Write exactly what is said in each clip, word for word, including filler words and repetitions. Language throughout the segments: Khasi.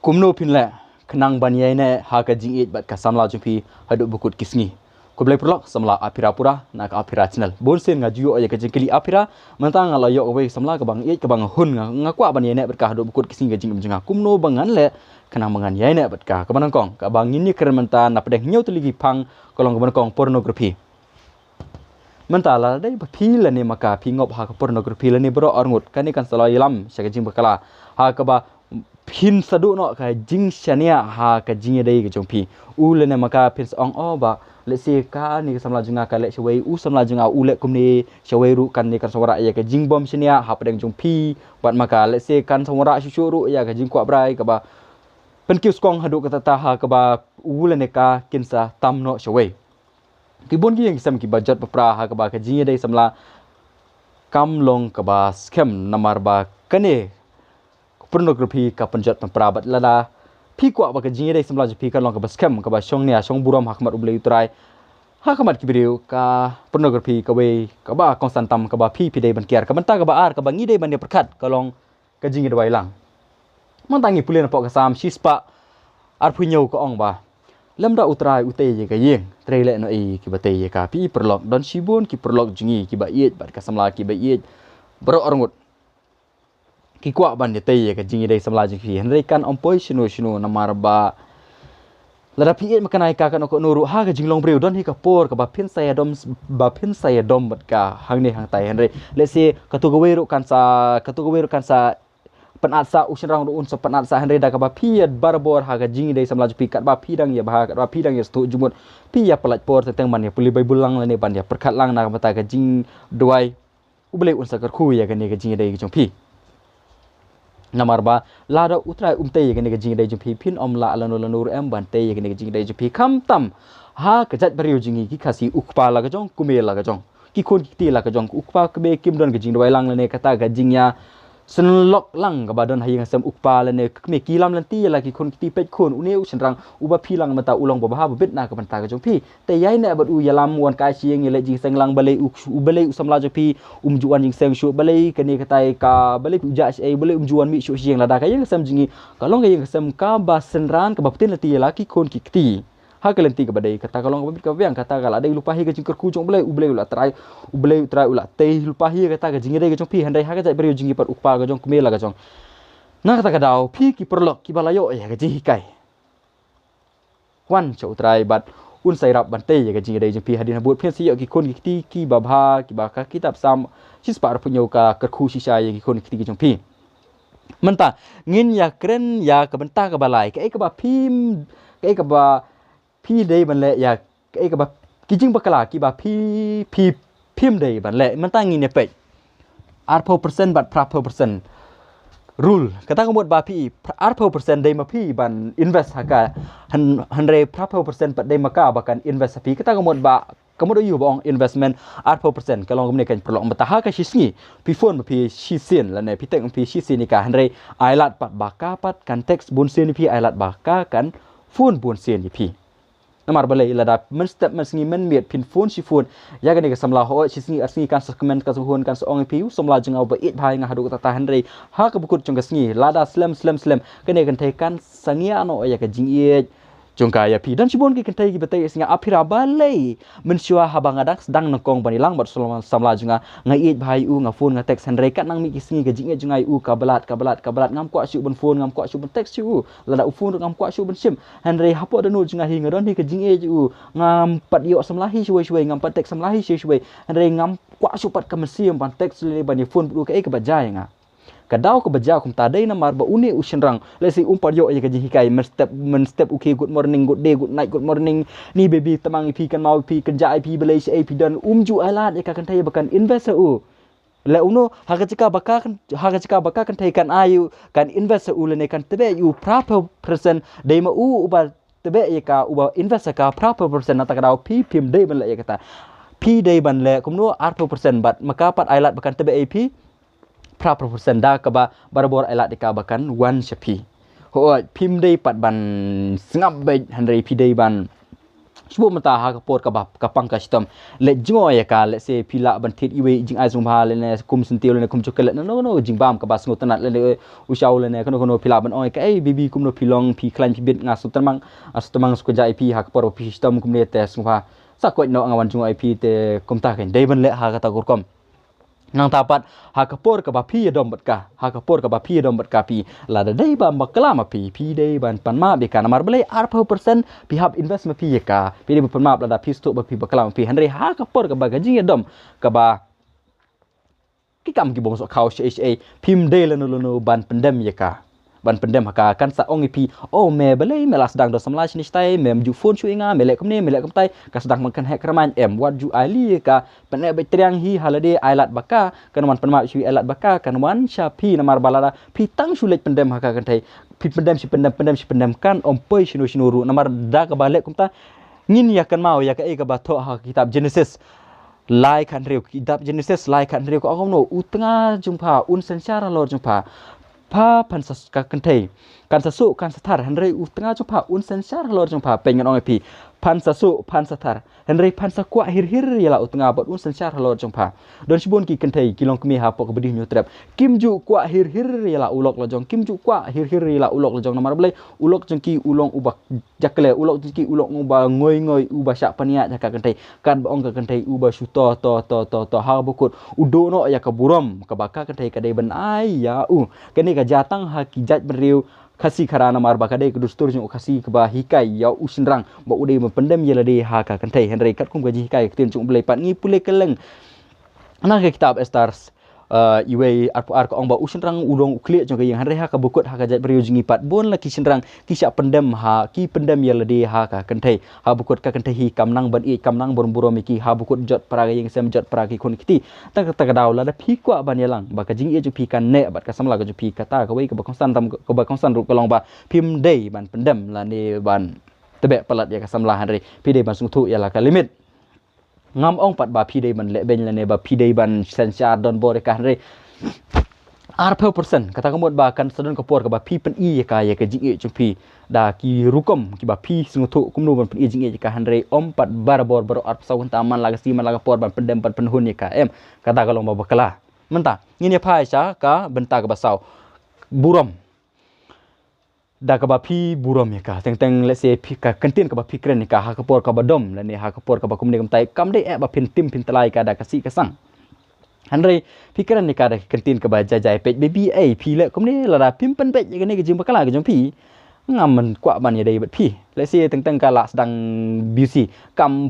Kumno phin leh khnang ban ïaineh ha ka jingïeit bad ka samla jong phi haduh bakut ki sngi? Khublei paralok samla Aphira pura na ka Aphira channel. Bun sien nga ju ïoh ïa ka jingkylli Aphira, mynta nga la ïoh kawei ka samla kaba nga ïeit kaba nga hun, nga, nga kwah ban ïaineh bad ka haduh bakut ki sngi ka jingim jong nga. Kumno ba ngan leh khnang ba ngan ïaineh bad ka? Kaba nyngkong, kaba ngin ïakren mynta na pdeng hynñiew tylli ki phang ka long kaba nyngkong pornography. Mynta lada dei ba phi lane ma ka phi ngop ha ka pornography lane baroh arngut, kane kan sa la ïalam sha ka jingbakla ha kaba phin sa duh noh ka jingshaniah ha ka jingïadei ka jong phi. U lane ma ka phin sa ong, oh, ba lehse kane ka samla jong nga ka leh shawei, u samla jong nga u leh kumne shawei ruh, kane kan sa wanrah ïa ka jingbym shaniah hapdeng jong phi bad ma ka. Lehse kan sa wanrah shuh shuh ruh ïa ka jingkwah brai kaba pynkiew skong haduh katta katta ha kaba u lane ka kin sa tam noh shawei. Ki bun ki ïing ki sem kiba jot bapra ha kaba ka jingïadei samla kam long kaba skhem, namar ba kane pornography ka pynjot bapra. Bad lada phi kwah ba ka jingïadei samla jong phi kan long kaba skhem, kaba shongnia shongburom ha khmat U Blei U Trai, ha khmat ki briew, ka pornography kawei kaba kongsan tam kaba phi phi dei ban kiar. Ka bynta kaba ar kaba ngi dei ban ïa pyrkhat ka long ka jingïaduwai lang. Mynta ngi pule na poh ka Salm shispah arphew hynñiew ka ong ba, lymda U Trai u tei ïa ka ïing, trei leh noh ïa kiba tei ïa ka. Phi paralok, don shibun ki paralok jong ngi kiba ïeit bad ka samla kiba ïeit baroh arngut ki kwah ban ïa tei ïa ka jingïadei samla jong phi, hynrei kan ym poi shano shano namar ba lada phi ïeit ma kane ka, kano kano ruh ha ka jinglong briew don hi ka por kaba phin sa ïadom, ba phin sa ïadom bad ka hangne hangtai. Hynrei lehse kato kawei ruh kan sa, kato kawei ruh kan sa pynat sah, u shynrang ruh un sa pynat sah, hynrei da kaba phi ïa barabor ha ka jingïadei samla jong phi, katba phi dang ïa bha, katba phi dang ïa sngewthuh jingmut, phi ïa pyllait por teng teng ban ïa pule Baibl lang lane ban ïa pyrkhat lang na ka bynta ka jingduwai, U Blei un sa kyrkhu ïa kane ka jingïadei ka jong phi. Namar ba lada U Trai um tei ïa kane ka jingïadei jong phi, phin ym lah lano lano ruh em ban tei ïa kane ka jingïadei jong phi. Khamtam ha ka jaitbynriew jong ngi ki Khasi, u kpa la ka jong, u kmie la ka jong, ki khun ki kti la ka jong. U kpa kmie kim don ka jingduwai lang lane kata ka jingïasynlok lang kaba don ha ïing ha sem. U kpa lane kmie ki lam lynti ïa la ki khun ki kti, peit khun, une u shynrang uba phi lang mynta u long ba bha ba bit na ka bynta ka jong phi. Te ïaineh bad u, ïalam, wan kai sha ïing, ïaleh jingïaseng lang. Balei u, u, balei u samla jong phi um ju wan jingïaseng shuh? Balei kane katai ka, balei phi u jah shaei? Balei um ju wan mih shuh sha ïing? Lada ka ïing ka sem jong ngi ka long ka ïing ka sem kaba synran, kaba pynlynti ïa la ki khun ki kti ha ka lynti kaba dei, kata ka long kaba bit kaba biang. Kata ka la dei lypa hi ka jingkyrkhu jong U Blei. U Blei u la trai, U Blei U Trai u la tei lypa hi kata ka jingïadei ka jong phi. Hynrei ha ka jaitbynriew jong ngi pat, u kpa ka jong, u kmie la ka jong, na kata ka daw phi ki paralok kiba la ïoh ïa ka jinghikai, wan sha U Trai bad un sa ïarap ban tei ïa ka jingïadei jong phi hadien habud. Phin sa ïoh ki khun ki kti kiba bha, kiba ka kitab Salm shispah arphew hynñiew ka kyrkhu shisha ïa ki khun ki kti ki jong phi. Mynta ngin ïakren ïa ka bynta kaba lai, kaei kaba phim, kaei kaba phi dei ban leh, ïa kaei kaba, ki jingbakla kiba phi, phi, phim dei ban leh. Mynta ngin ïa peit arphew percent bad phraphew percent rule. Kata ka mut ba phi, arphew percent dei ma phi ban invest ha ka, hyn-, hynrei phraphew percent pat dei ma ka ba kan invest ha phi. Kata ka mut ba, ka mut aïu ba ong investment arphew percent? Ka long kumne, kan paralok, mynta ha ka shisngi phi phone ma phi shisien lane phi text ma phi shisien ïa ka, hynrei ai lad pat ba ka pat kan text bunsien ïa phi, ai lad ba ka kan phone bunsien ïa phi. Namar balei? Lada mynstep mynsngi mynmiet phin phone shi phone ïa kane ka samla, hooid, shisngi arsngi kan sa kmen, kan sa phone, kan sa ong ïa phi, u samla jong nga uba ïeit bha ïa nga haduh katta katta, hynrei ha kaba kut jong ka sngi, lada slem slem slem, kane ka kynthei kan sa ngiah noh ïa ka jingïeit jong ka ïa phi. Don shibun ki kynthei kiba tei ïa sngi, Aphira, balei mynshuwa haba nga dang sdang nyngkong ban ïalang bad u samla, samla jong nga, nga ïeit bha ïa u, nga phone, nga text, hynrei katba nang mih ki sngi ka jingïeit jong nga ïa u ka blad, ka blad, ka blad. Ngam kwah shuh ban phone, ngam kwah shuh ban text ïa u. Lada u phone ruh ngam kwah shuh ban shim. Hynrei hapoh dohnud jong nga hi nga don hi ka jingïeit ïa u. Ngam pat ïoh samla hi shawei shawei, ngam pat text samla hi shawei shawei. Hynrei ngam kwah shuh pat ka mynsiem ban text lane ban ïa phone bad u. Kaei kaba jia ïa nga? Ka daw kaba jia kumta dei namar ba une u shynrang, lehse um pat ïoh ïa ka jinghikai. Mynstep, mynstep u khie good morning, good day, good night, good morning. Ni baby, tang ma phi, kynmaw ïa phi, kynjah ïa phi, balei shaei phi don. Um ju ai lad ïa ka kynthei ba kan invest ha u. Leh kumno? Ha ka jaka ba ka kyn-, ha ka jaka ba ka kynthei kan ai u, kan invest ha u lane kan tbeh ïa u phraphew percent, dei ma u uba tbeh ïa ka, uba invest ha ka phraphew percent. Na kata ka daw phi phim dei ban leh ïa kata. Phi dei ban leh kumno? Arphew percent, bad ma ka pat ai lad ba kan tbeh ïa phi phraphew percent, da kaba barabor ai lad ïa ka ba kan wan sha phi. Hooid, phim dei pat ban sngap beit, hynrei phi dei ban Shu mynta ha ka por kaba ka pang ka shitom, leh jngoh ïa ka, lehse phi lah ban thied iwei i jingai sngewbha lane kum syntiew lane kum chocolate, no no, jingbam kaba sngewtynnat lane u shaw lane kano kano, phi lah ban ong ïa ka, ei baby, kumno phi long, phi khlaiñ phi bit, nga sngewtymmen, nga sngewtymmen sngewkynjah ïa phi ha ka por ba phi shitom kumne te sngewbha sa koit noh nga wan jngoh ïa phi. Te kumta kan dei ban leh ha kata ka rukom. Nangta pat ha ka por kaba phi ïadom bad ka, ha ka por kaba phi ïadom bad ka, phi lada dei ban bakla ma phi, phi dei ban pan map ïa ka. Namar balei? Arphew percent phi hap invest ma phi ïa ka, phi dei ban pan map lada phi sngewthuh ba phi bakla ma phi. Hynrei ha ka por kaba ka jingïadom kaba ki kam ki bym soh khaw shaei shaei, phim dei lano lano ban pyndem ïa ka, ban pyndem ha ka. Kan sa ong ïa phi, oh me, balei me la sdang don samla shane shatai, mem ju phone shuh ïa nga, me leh kumne, me leh kumtai, ka sdang ban kynheh kynmañ. Em, wat ju ai leh ïa ka. Pyneh beit triang hi ha lade, ai lad ba ka kan wan pan map shuh, ai lad ba ka kan wan sha phi. Namar ba lada phi tang shu leit pyndem ha ka kynthei, phi pyndem shi pyndem, pyndem shi pyndem, kan ym poi shano shano ruh. Namar da kaba leh kumta, ngin ïa kynmaw ïa kaei kaba thoh ha ka kitab Genesis lai khathynriew, kitab Genesis lai khathynriew ka ong kumno, u tnga jong pha un synshar halor jong pha. Pha phan sa, ka kynthei kan sa suh kan sa thar, hynrei u tnga jong pha un synshar halor jong pha. Peit, ngan ong ïa phi, phan sa suh phan sa thar, hynrei phan sa kwah hir hir ïa la u tnga bad un synshar halor jong pha. Don shibun ki kynthei ki longkmie hapoh kaba dih Hynñiewtrep, kim ju kwah hir hir ïa la u lok la jong, kim ju kwah hir hir ïa la u lok la jong. Namar balei? U lok jong ki u long uba jakle, u lok jong ki u long uba ngoi ngoi, uba shah pynïaid ha ka kynthei. Katba ong ka kynthei, uba shu to to to to to ha ba kut, u duh noh ïa ka burom kaba ka kynthei ka dei ban ai ïa u. Kane ka jia tang ha ki jaitbynriew Khasi Khara, namar ba ka dei ka dustur jong u Khasi kaba hikai ïa u shynrang ba u dei ban pyndem ïa lade ha ka kynthei. Hynrei katkum ka jinghikai ka ktien jong U Blei pat, ngi pule kylleng na ka kitab Esther, eh, iwei arphew ar ka ong ba u shynrang u long u khlieh jong ka ïing. Hynrei ha ka ba kut ha ka jaitbynriew jong ngi pat, bun la ki shynrang ki shah pyndem ha, ki pyndem ïa lade ha ka kynthei. Ha ba kut ka kynthei hi kam nang ban ïeit, kam nang ban burom ïa ki. Ha ba kut jot para ka ïing sem, jot para ki khun ki kti. Tang kata ka daw, lada phi kwah ban ïalang ba ka jingïeit jong phi kan neh bad ka samla ka jong phi, kata kawei kaba kongsan tam, kaba kongsan ruh ka long ba phim dei ban pyndem lane ban tebeh palat ïa ka samla, hynrei phi dei ban sngewthuh ïa la ka limit. Ngam ong pat ba phi dei ban leh beiñ lane ba phi dei ban synshar donbor ïa ka, hynrei arphew percent, kata ka mut ba kan sa don ka por kaba phi pyni ïa ka, ïa ka jingïeit jong phi da ki rukom kiba phi sngewthuh kumno ban pyni jingïeit ïa ka, hynrei ym pat barabor baroh arphew saw kynta man la ka sngi man la ka por ban pyndem ban pynhun ïa ka. Em, kata ka long ba bakla. Mynta ngin ïa phai sha ka bynta kaba saw, burom. Da kaba phi burom ïa ka, teng teng lehse phi, ka kyntien kaba phi kren ïa ka ha ka por kaba dom lane ha ka por kaba kumne kumtai, kam dei eh ba phin tim phin tyllai ïa ka da ka sih ka sang. Hynrei phi kren ïa ka da ka kyntien kaba jai jai. Peit baby, ei phi leh kumne, lada phim pynbeit ïa kane ka jingbakla ka jong phi, ngam kwah ban ïadei bad phi. Lehse teng teng ka la sdang busy, kam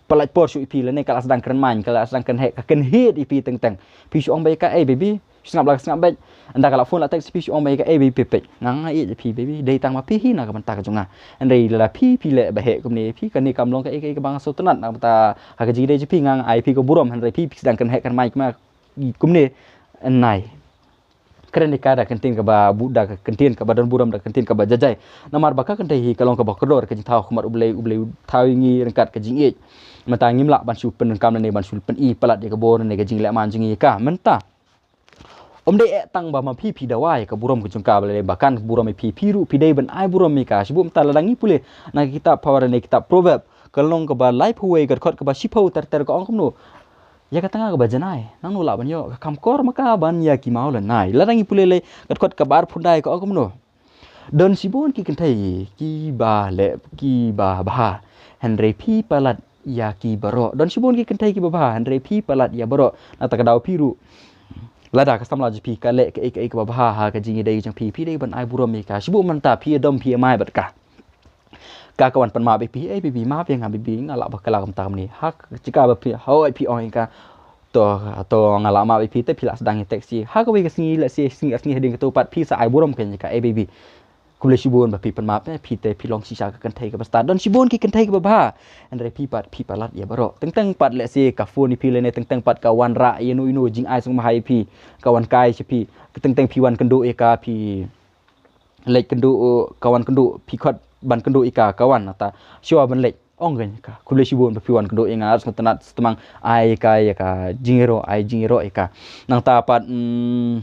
pyllait por shuh ïa phi, lane ka la sdang kren main, ka la sdang kren heh, ka kynhied ïa phi teng teng. Phi shu ong ba ïa ka, ei baby, shu sngap la ka sngap beit. Ynda ka la phone la text phi, shu ong ba ïa ka, ei baby, peit, nga nga ïeit ïa phi baby, dei tang ma phi hi na ka bynta ka jong nga. Hynrei lada phi, phi leh ba heh kumne ïa phi, kane kam long kaei kaei kaba nga sngewtynnat na ka bynta ha ka jingïadei jong phi. Nga nga ai phi ka burom, hynrei phi, phi sdang kren heh kren main kumne. Nai kren ïa ka da ka kyntien kaba bu-, da ka kyntien kaba don burom, da ka kyntien kaba jai jai. Namar ba ka kynthei hi ka long kaba kordor ka jingthaw ha khmat U Blei, U Blei u thaw ïa ngi ryngkat ka jingïeit. Mynta ngim lah ban shu pyndonkam lane ban shu pyni palat ïa ka bor lane ka jingleh man jong ngi ïa ka. Mynta ym dei eh tang ba ma phi phi dawa ïa ka burom ka jong ka, balei ba kan burom ïa phi, phi ruh phi dei ban ai burom ïa ka. Shibun mynta lada ngi pule na ka kitab Proverb lane kitab Proverb, ka long kaba laiphew wei, ka dkhot kaba shiphew ter ter, ka ong kumno? Ïa ka tnga kaba janai nangno lah ban ïoh? Ka kham kor ma ka ban ïa ki maw lynnai. Lada ngi pule lei ka dkhot kaba arphew khyndai, ka ong kumno? Don shibun ki kynthei kiba leh kiba bha, hynrei phi palat ïa ki baroh. Don shibun ki kynthei kiba bha, hynrei phi palat ïa baroh. Na kata ka daw phi ruh, lada ka samla jong phi ka leh kaei kaei kaba bha ha ka jingïadei jong phi, phi dei ban ai burom ïa ka. Shibun mynta phi ïadom phi ïamai bad ka, ka ka wan pan map ïa phi, ei baby, map ïa nga baby, nga lah bakla kumta kumne. Ha ka jaka ba phi, hooid, phi ong ïa ka, to, to nga lah map ïa phi, te phi lah sdang ïa text ïa. Ha kawei ka sngi, lehse sngi ar sngi hadien kato pat phi sa ai burom keiñ ïa ka, ei baby, khublei shibun ba phi pan map, eh, phi te phi long shisha ka kynthei kaba stad. Don shibun ki kynthei kiba bha, hynrei phi pat phi palat ïa baroh. Teng teng pat lehse ka phone ïa phi lane teng teng pat ka wanrah ïano ïano jingai sngewbha ïa phi, ka wan kai sha phi. Teng teng phi wan kynduh ïa ka, phi leit kynduh, ka wan kynduh, phi khot ban kynduh ïa ka, ka wan, nangta shuwa ban leit ong keiñ ïa ka, khublei shibun ba phi wan kynduh ïa nga, sngewtynnat, sngewtymmen, ai ïa ka, ïa ka jingïaroh, ai jingïaroh ïa ka. Nangta pat, mm,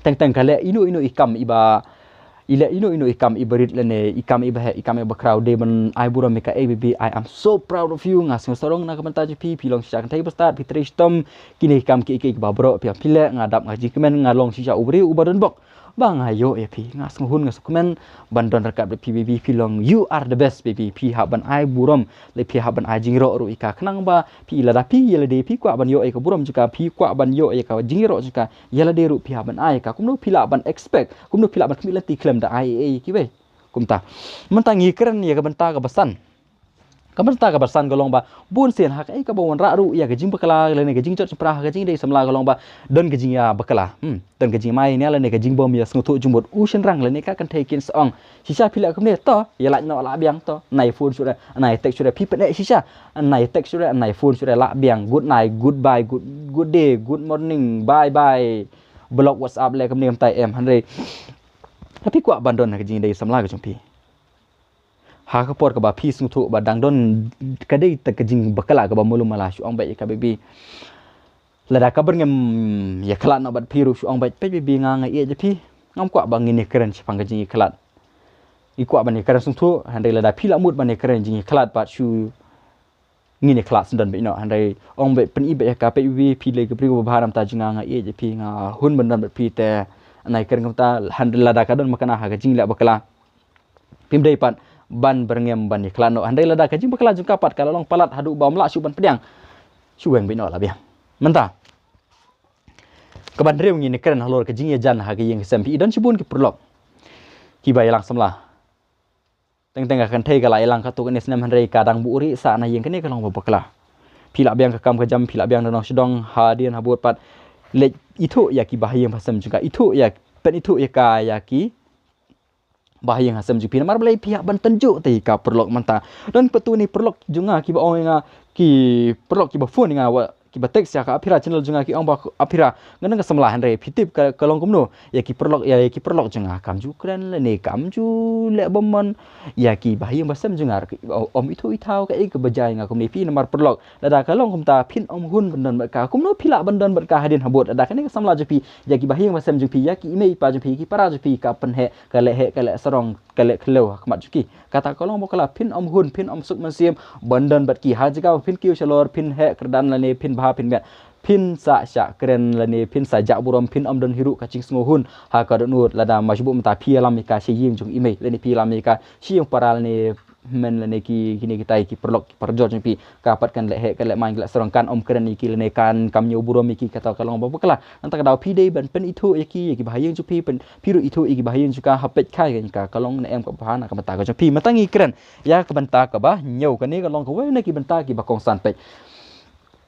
teng teng ka leh ïano ïano i kam iba, i leh ino ino i kam i barit lane i kam i baheh, i kam i bakhraw, dei ban ai burom ïa ka. A B B, I am so proud of you. Nga sngewsarong na ka bynta jong phi, phi long shisha kynthei bastad, phi trei shitom. Kine ki kam kiei kiei kiba baroh phi, phi leh, nga dap nga jingkmen, nga long shisha u briew uba donbok ba nga ïoh ïa phi. Nga sngewhun, nga sngewkmen ban don ryngkat bad phi, baby. Phi long, you are the best, baby. Phi hap ban ai burom, lane phi hap ban ai jingïaroh ruh ïa ka, khnang ba phi, lada phi ïa lade phi kwah ban ïoh ïa ka burom jong ka, phi kwah ban ïoh ïa ka jingïaroh jong ka, ïa lade ruh phi hap ban ai ïa ka. Kumno phi lah ban expect, kumno phi lah ban khmih lynti khlem da ai ei ei ïa kiwei. Kumta, mynta ngi kren ïa ka bynta kaba san. Ka bynta kaba san ka long ba bun sien ha kaei kaba wanrah ruh ïa ka jingbakla lane ka jingjot shaphrang ha ka jingïadei samla ka long ba don ka jingïabakla, hmm, don ka jingmai nia lane ka jingbym ïasngewthuh jingmut u shynrang lane ka kynthei. Kin sa ong, shisha phi leh kumne, to ïa lait noh lah biang, to nai phone shuh re, nai text shuh re, phi pyneh shisha, nai text shuh re, nai phone shuh re, lah biang, good night, goodbye, good, good day, good morning, bye bye, block WhatsApp, leh kumne kumta em. Hynrei lada phi kwah ban don ha ka jingïadei samla ka jong phi, ha ka por kaba phi sngewthuh ba dang don ka dei ta ka jingbakla kaba malu mala, shu ong beit ïa ka, baby. Lada ka byrngem ïakhlad noh bad phi ruh, shu ong beit, peit baby, nga nga ïeit ïa phi. Ngam kwah ba ngin ïakren shaphang ka jingïakhlad. Ngi kwah ban ïakren sngewthuh, hynrei lada phi la mut ban ïakren jingïakhlad pat, shu ngin ïakhlad sngewdon beit noh. Hynrei ong beit, pyni beit ïa ka, peit baby, phi dei ka briew ba bha na ka bynta jong nga, nga ïeit ïa phi, nga hun ban don bad phi, te nai kren kumta. Hynrei lada ka don makna ha ka jingleh bakla, phim dei pat ban byrngem ban ïakhlad noh. Hynrei lada ka jingbakla jong ka pat ka la long palat haduh ba ym lah shuh ban pdiang, shu weng beit noh lah biang. Mynta kaba hynriew ngin ïakren halor ka jingïajan ha ka ïing ka sem. Phi, don shibun ki paralok kiba ïalang samla. Teng teng ka kynthei ka la ïalang katto katne snem, hynrei ka dang buhrieh sah na ïing, kane ka long ba bakla. Phi lah biang ka kam ka jam, phi lah biang da nongshong shnong, hadien habud pat leit ithuh ïa ki bahaïing bahasem jong ka, ithuh ïa, pynithuh ïa ka ïa ki bahaïing bahasem jong phi. Namar balei? Phi hap ban tynjuh te ïa ka paralok mynta. Don pat tu ne paralok jong nga kiba ong ïa nga, ki paralok kiba phone ïa nga, wa, kiba text ïa ka Aphira channel jong nga, ki ong ba, Aphira, nga don ka samla, hynrei phi tip ka, ka long kumno ïa ki paralok, ïa, ïa ki paralok jong nga? Kam ju kren lane kam ju leh bymman ïa ki bahaïing bahasem jong nga. Ym ithuh ithaw kaei kaba jia ïa nga kumne, phi. Namar paralok, lada ka long kumta, phin ym hun ban don bad ka. Kumno phi lah ban don bad ka hadien habud? Lada kane ka samla jong phi, ïa ki bahaïing bahasem jong phi, ïa ki i mei i pa jong phi, ïa ki para jong phi, ka pynheh, ka leh heh, ka leh sarong, ka leh khlem ha khmat jong ki, kata ka long bakla. Phin ym hun, phin ym suk mynsiem ban don bad ki. Ha ka jaka ba phin kiew shalor, phin heh kyrdan lane phin bha phin miat, phin sah shah kren lane phin sah jah burom, phin ym don hi ruh ka jingsngewhun ha ka dohnud. Lada ma shu buh mynta phi ïalam ïa ka sha ïing jong i mei lane phi ïalam ïa ka sha ïing para lane hynmen lane ki, kine kitai ki paralok ki parajor jong phi, ka pat kan leh heh, kan leh main, kan leh sarong, kan ym kren ïa ki lane kan kam ñiew burom ïa ki, kata ka long ba bakla. Nangta ka daw phi dei ban pynithuh ïa ki, ïa ki bahaïing jong phi, pyn, phi ruh ithuh ïa ki bahaïing jong ka, ha peit kai ïa ka, ka long ne em kaba bha na ka bynta ka jong phi. Mynta ngi kren ïa ka bynta kaba hynñiew, kane ka long kawei na ki bynta kiba kongsan. Peit,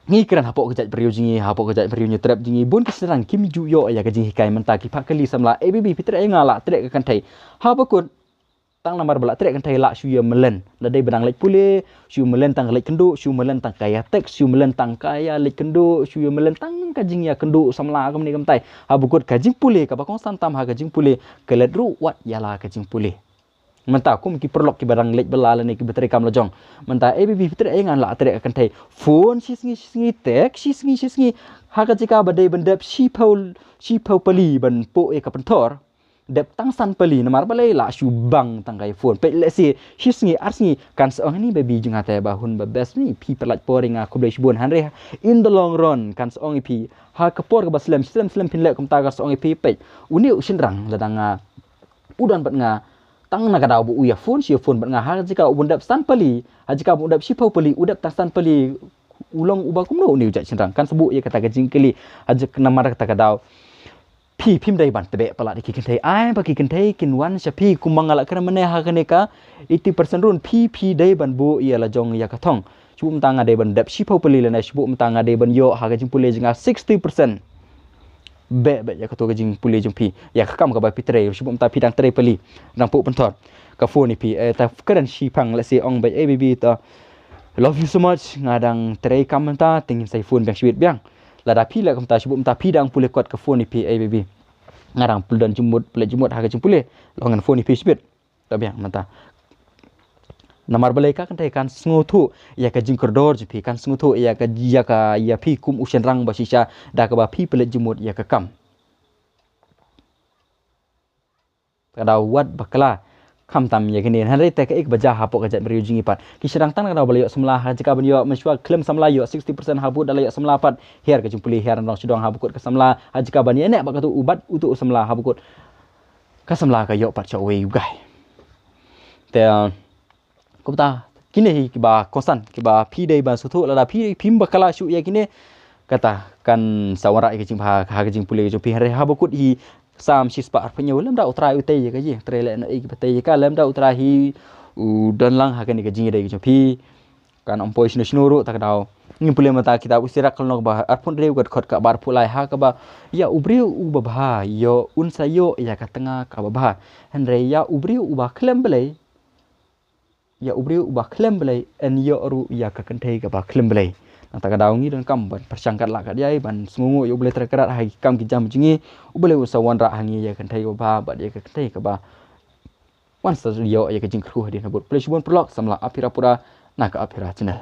ngi kren hapoh ka jaitbynriew jong ngi, hapoh ka jaitbynriew Hynñiewtrep jong ngi, bun ki shynrang kim ju ïoh ïa ka jinghikai. Mynta ki phah kylli samla, eh baby, phi treh ïa nga, lah treh ka kynthei. Haba kut, tang namar ba lah treh kynthei lah shu ïa mlien. Lada dei ba dang leit pule, shu ïa mlien tang ka leit kynduh, shu ïa mlien tang ka ïa text, shu ïa mlien tang ka ïa leit kynduh, shu ïa mlien tang ka jingïakynduh samla kumne kumtai. Haba kut ka jingpule kaba kongsan tam ha ka jingpule, ka leit ruh wat ïa la ka jingpule. Mynta kum ki paralok kiba dang leit bylla lane kiba trei kam la jong, mynta, eh baby, phi treh ïa nga, lah treh ka kynthei. Phone shi sngi shi sngi, text shi sngi shi sngi. Ha ka jaka ba dei ban dep shiphew, shiphew pali ban buh ïa ka pynthor, dep tang san pali. Namar balei? Lah shu bang tang ka ïa phone. Peit, lehse shi sngi ar sngi kan sa ong, ni baby jong nga te ba hun ba best ni, phi pynlait por ïa nga, khublei shibun. Hynrei in the long run kan sa ong ïa phi, ha ka por kaba slem, slem, slem phin leh kumta, kan sa ong ïa phi, peit, une u shynrang lada nga, u don bad nga, tang na ka daw ba u ïa phone shi ïa phone bad nga. Ha ka jaka u ban dep san pali, ha ka jaka ba u dep shiphew pali, u dep tang san pali. U long uba kumno une u jait shynrang? Kan sa buh ïa kata ka jingkylli ha jaka, namar kata ka daw phi, phim dei ban tbeh palat ïa ki kynthei. Ai ba ki kynthei kin wan sha phi, kumba nga la kren mynne ha kane ka eighty percent rule, phi, phi dei ban buh ïa la jong ïa ka thong. Shu buh mynta nga dei ban dep shiphew pali lane shu buh mynta nga dei ban ïoh ha ka jingpule jong nga sixty percent. Beh, beh ïa kato ka jingpule jong phi ïa ka kam kaba phi trei. Shu buh mynta phi dang trei pali, dang buh pynthor, ka phone ïa phi, eh, ta kren shiphang, lehse ong beit, eh baby, ta love you so much, nga dang trei kam mynta, te ngin sa ïa phone biang shibit biang. Lada phi leh kumta, shu buh mynta phi dang pule kot, ka phone ïa phi, eh baby, nga dang pule, don jingmut, pule jingmut ha ka jingpule, la ong ngan phone ïa phi shibit. Ta biang mynta. Namar balei? Ka kynthei kan sngewthuh ïa ka jingkordor jong phi, kan sngewthuh ïa ka, ïa ka, ïa phi kum u shynrang ba shisha, da kaba phi pynleit jingmut ïa ka kam. Ka daw wat bakla. Khamtam ïa kine, hynrei te kaei kaba jia hapoh ka jaitbynriew jong ngi pat. Ki shyrkhei tang ka daw ba la ïoh samla, ha jaka ban ïoh mynshuwa khlem samla ïoh sixty percent ha vote da la ïoh samla pat. Hiar ka jingpule, hiar nongshong shnong ha bakut ka samla, ha jaka ban ïa ne ba katu u bat utu u samla ha bakut ka samla ka ïoh pat sha uwei u guy. Te kumta, kine hi kiba kongsan, kiba phi dei ban sngewthuh, lada phi, phim bakla shuh ïa kine, kata kan sa wanrah ïa ka jingbha ha ka jingpule ka jong phi, hynrei ha bakut hi Salm shispah arphew hynñiew, lymda U Trai u tei ïa ka jingtrei lehnohei kiba tei ïa ka, lymda U Trai hi u don lang ha kane ka jingïadei ka jong phi. Kan ym poi shano shano ruh, ta ka daw ngin pule mynta kitab u Sirak lynnong ba arphew hynriew, ka dkhot kaba arphew lai, ha kaba ïa u briew uba bha ïoh, un sa ïoh ïa ka tnga kaba bha, hynrei ïa u briew uba khlem Blei, ïa u briew uba khlem Blei yn ïoh ruh ïa ka kynthei kaba khlem Blei. Nangta ka daw ngi donkam ban pyrshang katba lah katba ïai ban sngewnguh ïa U Blei Trai Kynrad ha ki kam ki jam jong ngi. U Blei un sa wanrah ha ngi ïa ka kynthei kaba bha bad ïa ka kynthei kaba wan sa ïoh ïa ka jingkyrkhu hadien habud. Khublei shibun paralok, samla Aphira Pura na ka Aphira Channel.